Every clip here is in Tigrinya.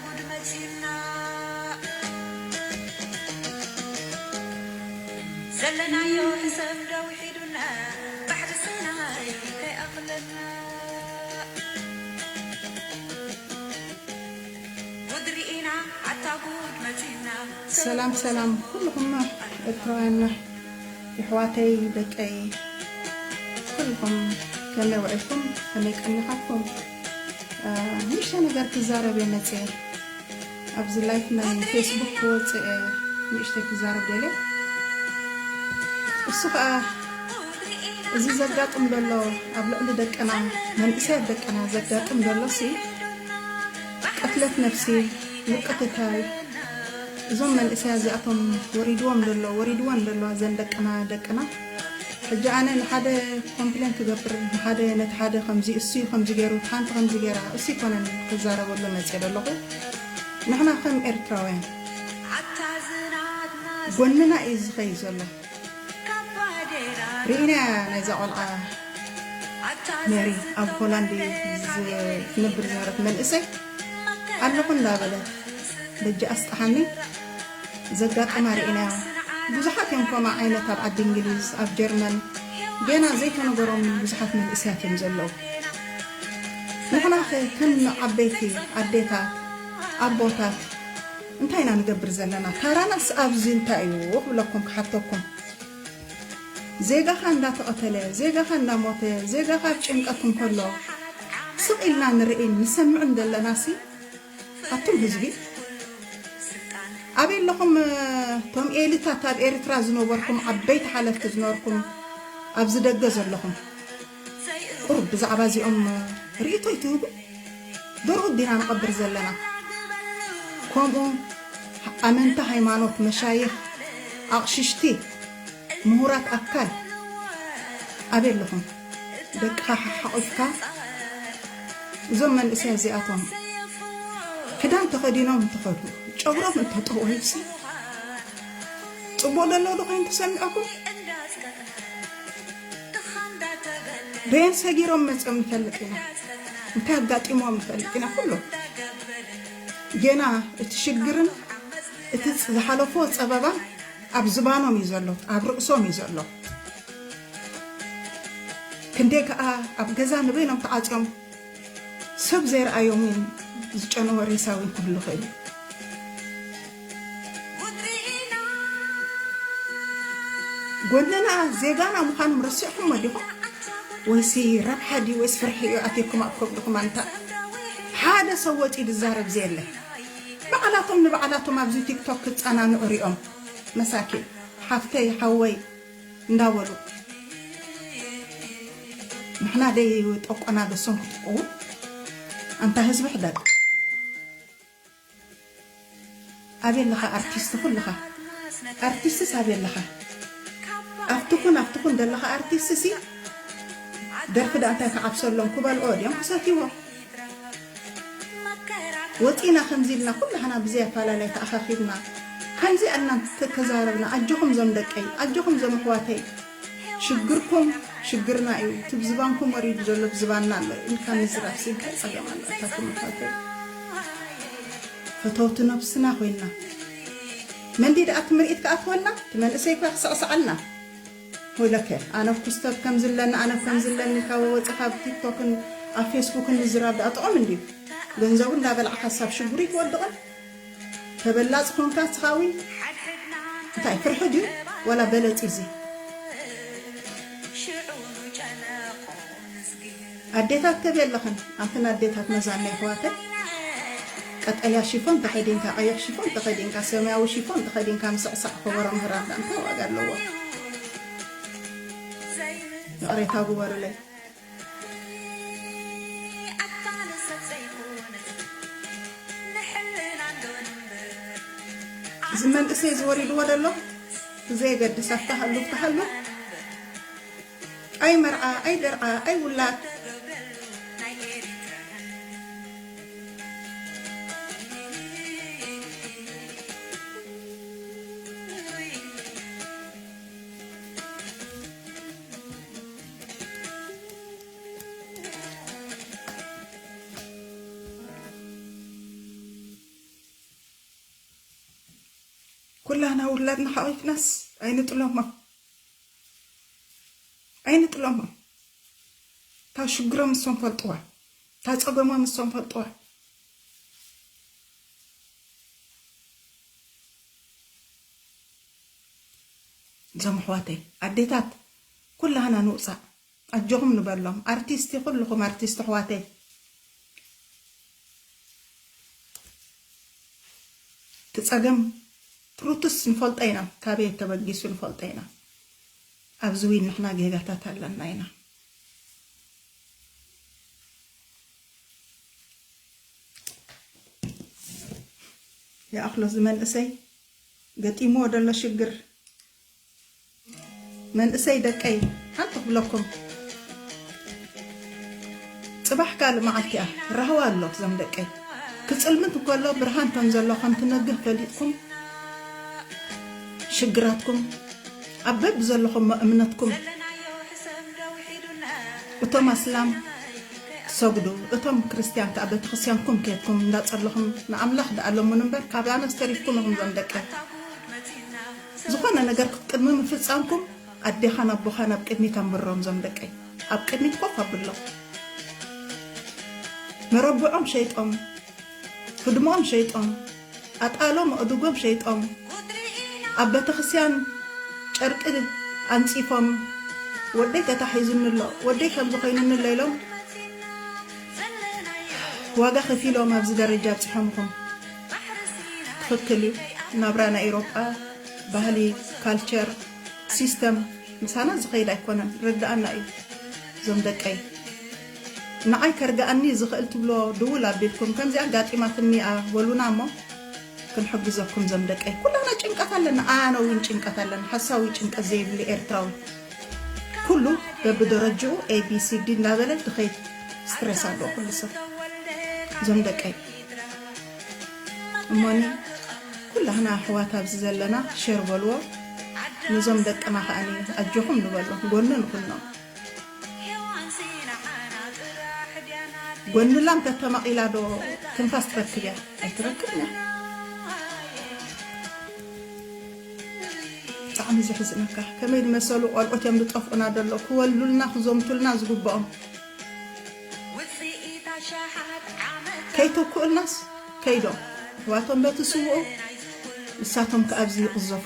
ጉድ መጺና ዘለናዮ ሕሰብ ደው ሒዱና ባሕሪ ሲናይ ከይኣኽለና ጉድ ርኢና ኣታ ጉድ መጺና ሰላም ሰላም ኩልኹም ኤርትራውያንና የሕዋተይ ደቀይ ኩልኹም ከመይ ውዒልኩም ከመይ ቀኒኻትኩም? ንእሽተ ነገር ክዛረብ እየ መፅየ ኣብዚ ላይፍ ናይ ፌስቡክ ክወፅእ ንእሽተይ ክዛረብ ደልየ። እሱ ከዓ እዚ ዘጋጥም ዘሎ ኣብ ልዕሊ ደቅና መንእሰያት ደቅና ዘጋጥም ዘሎ ሲ ቅትለት ነፍሲ ምቅትታል እዞም መንእሰያ እዚኣቶም ወሪድዎም ዘሎ ወሪድወን ዘለዋ ዘን ደቅና ደቅና ሕጂ ኣነ ንሓደ ኮምፕሌን ክገብር ንሓደ ነቲ ሓደ ከምዚ እሱ እዩ ከምዚ ገይሩ ሓንቲ ከምዚ ገይራ እሱ ይኮነን ክዛረበሉ መፅየ ዘለኹ። ንሕና ከም ኤርትራውያን ጎንና እዩ ዝኸይ ዘሎ። ርኢናያ ናይዛ ቆልዓ ሜሪ ኣብ ሆላንድ ዝነብር ዝነበረት መንእሰይ ኣለኹ እንዳበለት በጃ ኣስጥሓኒ ዘጋጠማ ርኢናያ። ብዙሓት እዮም ከምኣ ዓይነት ኣብ ዓዲ እንግሊዝ ኣብ ጀርመን ገና ዘይተነገሮም ብዙሓት መንእሰያት እዮም ዘለዉ። ንሕና ከ ከም ዓበይቲ ኣዴታት ኣቦታት እንታይ ኢና ንገብር ዘለና? ታራናስ ኣብዚ እንታይ እዩ ክብለኩም ክሓተኩም። ዜጋኻ እንዳተቐተለ ዜጋኻ እንዳሞተ ዜጋኻ ኣብ ጭንቀት እንከሎ ስቕ ኢልና ንርእን ንሰምዕን ዘለና ሲ ኣቱም ህዝቢ ኣበይ ኣለኹም? እቶም ኤሊታት ኣብ ኤርትራ ዝነበርኩም ዓበይቲ ሓለፍቲ ዝነበርኩም ኣብዚ ደገ ዘለኹም ቁሩብ ብዛዕባ እዚኦም ርእይቶ ይትህቡ? ደርሁ ዲና ንቐብር ዘለና ከምኡ ኣመንቲ ሃይማኖት መሻይኽ ኣቕሽሽቲ ምሁራት ኣካል ኣበይ ኣለኹም? ደቅኻ ሓሓቑፍካ እዞም መንእሰያት እዚኣቶም ክዳን ተኸዲኖም እንትኸዱ ጨጉሮም እንተጠወዩሲ ጽቡቕ ዘለዎ ዶ ኮይኑ ተሰሚዕኩም? በየን ሰጊሮም መጺኦም ንፈልጥ ኢና። እንታይ ኣጋጢሞም ንፈልጥ ኢና ኩሉ። ጌና እቲ ሽግርን እቲ ዝሓለፎ ጸበባን ኣብ ዝባኖም እዩ ዘሎ፣ ኣብ ርእሶም እዩ ዘሎ። ክንደይ ከኣ ኣብ ገዛ ንበይኖም ተዓጽዮም ሰብ ዘይረኣዮም እውን ዝጨነወ ሬሳ እውን ክህሉ ይኽእል እዩ። ጎንና ዜጋና ምዃኖም ረሲዕኹም ዲኹም? ወይሲ ረብሓ ድዩ ወይስ ፍርሒ እዩ ኣትየኩም ኣብ ከብድኹም? ኣንታ ሓደ ሰብ ወፂኡ ዝዛረብ ዘየለ ባዕላቶም ንባዕላቶም ኣብዚ ቲክቶክ ክፀናንዑ ሪኦም መሳኪን ሓፍተይ ሓወይ እንዳበሉ ንሕና ደይ ጠቆና ገሶም ክትቆው ኣንታ ህዝቢ ሕደግ ኣበይ ኣለኻ ኣርቲስት ኩልኻ ኣርቲስትስ ኣበይ ኣለኻ ኣብትኹን ኣብትኹን ዘለኻ ኣርቲስት ሲ ደርፊ ዳ እንታይ ክዓብሰሎም ክበልኦ ድዮም ክሰትይዎ ወፂና ከምዚ ኢልና ኩላህና ብዘይ ኣፋላላይ ተኣኻኺብና ከምዚ ኣልና ተተዛረብና ኣጆኹም ዞም ደቀይ ኣጆኹም ዞም ኣሕዋተይ ሽግርኩም ሽግርና እዩ ትብ ዝባንኩም ወሪዱ ዘሎ ብዝባንና ኣሎ ኢልካ ምዝራብ ሲ እንታይ ፀገም ኣሎ ኣታኩም ኣሕዋተይ ፈተውቲ ነብስና ኮይንና መንዲ ደኣ ትምርኢት ክኣትወልና ትመንእሰይ እኳ ክስዕስዓልና ወለከ ኣነ ኩስተብ ከም ዝለኒ ኣነ ከም ዝለኒ ካብ ወፅኻ ኣብ ቲክቶክን ኣብ ፌስቡክን ምዝራብ ደኣ ጥቕም እንድዩ ገንዘቡ እንዳበላዕካ ሳብ ሽጉሪ ትወድቕን ተበላፅ ኮንካ ስኻ እውን እንታይ ፍርሒ ድዩ ወላ በለፂ እዚ ኣዴታት ተበይ ኣለኽን ኣንተን ኣዴታት መዛና ይሕዋተይ ቀጠልያ ሽፎን ተኸዲንካ ቀይሕ ሽፎን ተኸዲንካ ሰማያዊ ሽፎን ተኸዲንካ ምስዕሳዕ ከበሮ ምህራር ዳኣ እንታይ ዋጋ ኣለዎ ይቕሬታ ግበሩለይ እዚ መንእሰይ ዝወሪድዎ ደሎ ብዘየገድስ ኣፍታሃሉ ፍታሃሉ ኣይ መርዓ ኣይ ደርዓ ኣይ ውላድ ኩላና ውላድና ሓቂፍናስ ኣይንጥሎሞም፣ ኣይንጥሎሞም። እታ ሽግሮም ንሶም ፈልጥዋ፣ እታ ጸገሞም ንሶም ፈልጥዋ። እዞም ኣሕዋተይ ኣዴታት ኩላህና ንውፃእ፣ ኣጆኹም ንበሎም። ኣርቲስቲ፣ ኩልኹም ኣርቲስቲ ኣሕዋተይ፣ እቲ ጸገም ትሩትስ ንፈልጦ ኢና፣ ካበይ ተበጊሱ ንፈልጦ ኢና። ኣብዚ ዊን ንሕና ጌጋታት ኣለና ኢና። ይኣኽሎ እዚ መንእሰይ ገጢምዎ ደሎ ሽግር። መንእሰይ ደቀይ፣ ሓንቲ ክብለኩም፣ ጽባሕ ካልእ መዓልቲ እያ፣ ራህዋ ኣሎ። እዞም ደቀይ፣ ክጽልምት እንከሎ ብርሃን ከም ዘሎ ከም ትነግህ ፈሊጥኩም፣ ሽግራትኩም ኣብ በብዘለኹሞ እምነትኩም፣ እቶም ኣስላም ሰግዱ፣ እቶም ክርስትያን ከኣ ቤተክርስትያንኩም ከድኩም እንዳጸለኹም ንኣምላኽ ደኣ ለምኑ እምበር፣ ካብ ኣነስ ተሪፍኩም ኢኹም እዞም ደቀይ። ዝኾነ ነገር ክትቅድሚ ምፍጻምኩም ኣዴኻን ኣቦኻን ኣብ ቅድሚት ኣንብሮም እዞም ደቀይ። ኣብ ቅድሚት ኮፍ ኣብሎም። መረብዖም ሸይጦም፣ ህድሞኦም ሸይጦም፣ ኣጣሎም ኣእዱጎም ሸይጦም፣ ኣብ ቤተክርስትያን ጨርቂ ኣንጺፎም፣ ወደይ ተታሒዙኒ ኣሎ፣ ወደይ ከምዚ ኮይኑኒ ኣሎ ኢሎም ዋጋ ከፊሎም ኣብዚ ደረጃ ኣብጽሖምኹም። ትኽክል እዩ። ናብራ ናይ ኤውሮጳ ባህሊ፣ ካልቸር፣ ሲስተም ምሳና ዝኸይድ ኣይኮነን። ርድኣና እዩ። እዞም ደቀይ፣ ንዓይ ከርግኣኒ ዝኽእል ትብሎ ድውል ኣቢልኩም፣ ከምዚ ኣጋጢማትኒ እያ በሉና እሞ ክንሕግዘኩም። እዞም ደቀይ፣ ኩላና ጭንቀት ኣለና። ኣነ እውን ጭንቀት ኣለና። ሓሳዊ ጭንቀት ዘይብሉ ኤርትራዊ፣ ኩሉ በብደረጅኡ ኤ ቢ ሲ ዲ እናበለ ዝኸይድ ስትሬስ ኣለዎ ኩሉ ሰብ። እዞም ደቀይ፣ እሞኒ ኩላህና ኣሕዋት ኣብዚ ዘለና ሸር በልዎ። ነዞም ደቅና ከኣኒ ኣጆኹም ንበሎም፣ ጎኒ ንኹኖም። ጎኒ ላም ተተመቒላ ዶ ትንፋስ ትረክብ እያ? ኣይትረክብን እያ። ብጣዕሚ ዘሕዝነካ። ከመይ ዝመሰሉ ቆልዑት እዮም ዝጠፍኡና ዘሎ፣ ክወልዱልና፣ ክዘምቱልና ዝግብኦም። ከይተክኡልናስ ከይዶም። ኣሕዋቶም በቲ ስውኡ፣ ንሳቶም ከኣ ኣብዚ ይቕዘፉ።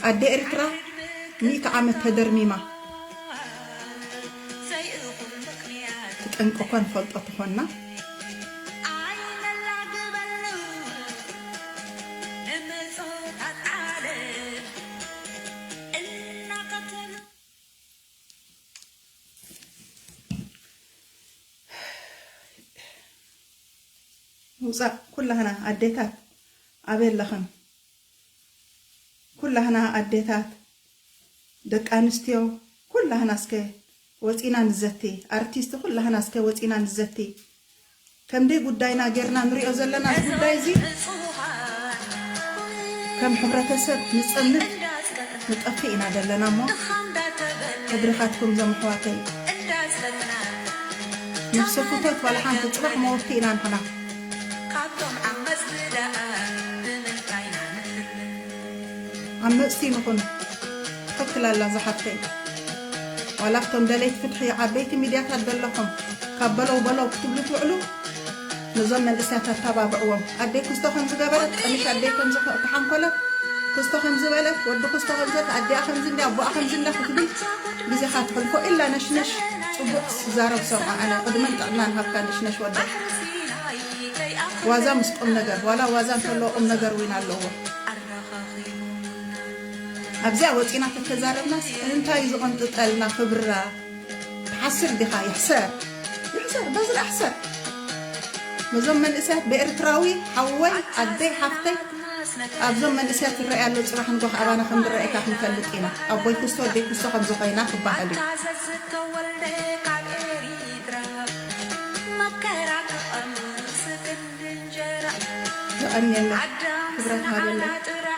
ኣደ ኤርትራ ሚእቲ ዓመት ተደርሚማ። እቲ ጠንቂ እኳ ንፈልጦ ተኾንና። ውፃእ ኩላህና ኣዴታት ኣበይ ኣለኽን? ኩላህና ኣዴታት፣ ደቂ ኣንስትዮ፣ ኩላህና እስከ ወፂና ንዘቲ። ኣርቲስት፣ ኩላህና እስከ ወፂና ንዘቲ። ከምደይ ጉዳይና ጌርና ንሪኦ ዘለና እዚ ጉዳይ እዚ፣ ከም ሕብረተሰብ ንፀልም ንጠፍእ ኢና ዘለና እሞ፣ ሕድርኻትኩም እዞም ኣሕዋተይ፣ ነብሰ ፍቶት ዋላ ሓንቲ፣ ፅባሕ መወቲ ኢና ንሕና። ዓመፅቲ ንኹን። ትኽክል ኣላ ዝሓፍተይ። ዋላ ኣብቶም ደለይቲ ፍትሒ ዓበይቲ ሚድያታት ዘለኹም፣ ካብ በለው በለው ክትብሉ ትውዕሉ፣ ነዞም መንእሰያት ኣተባብዕዎም። ኣደይ ክስቶ ከም ዝገበረት፣ ቀሚሽ ኣደይ ከም ዝኸ-፣ ተሓንኮለት፣ ክስቶ ከም ዝበለት፣ ወዲ ክስቶ ከም ዘት፣ ኣዲኣ ከምዚ እንዲ፣ ኣቦኣ ከምዚ እንዳ ክትብል ግዜኻ ትሕልፎ ኢላ ነሽነሽ። ጽቡቕ ዝዛረብ ሰምዖ ኣነ። ዕድመን ጥዕናን ሃብካ ነሽነሽ ወደይ። ዋዛ ምስ ቁም ነገር፣ ዋላ ዋዛ እንተለዎ ቁም ነገር እውን ኣለዎ። ኣብዚኣ ወፂና ተተዛረብናስ እንታይ እዩ ዝቕንጥጠልና ክብርና? ትሓስር ዲኻ? ይሕሰር፣ ይሕሰር፣ በዚ ደኣ ሕሰር። ነዞም መንእሰያት ብኤርትራዊ ሓወይ፣ ኣደይ፣ ሓፍተይ፣ ኣብዞም መንእሰያት ዝረኣይ ኣሎ፣ ጽባሕ ንጎ ኣባና ከም ዝረኣየካ ክንፈልጥ ኢና። ኣቦይ ክስቶ፣ ኣደይ ክስቶ ከም ዝኾይና ክበሃል እዩ። የቐንየለይ፣ ክብረት ሃበለይ።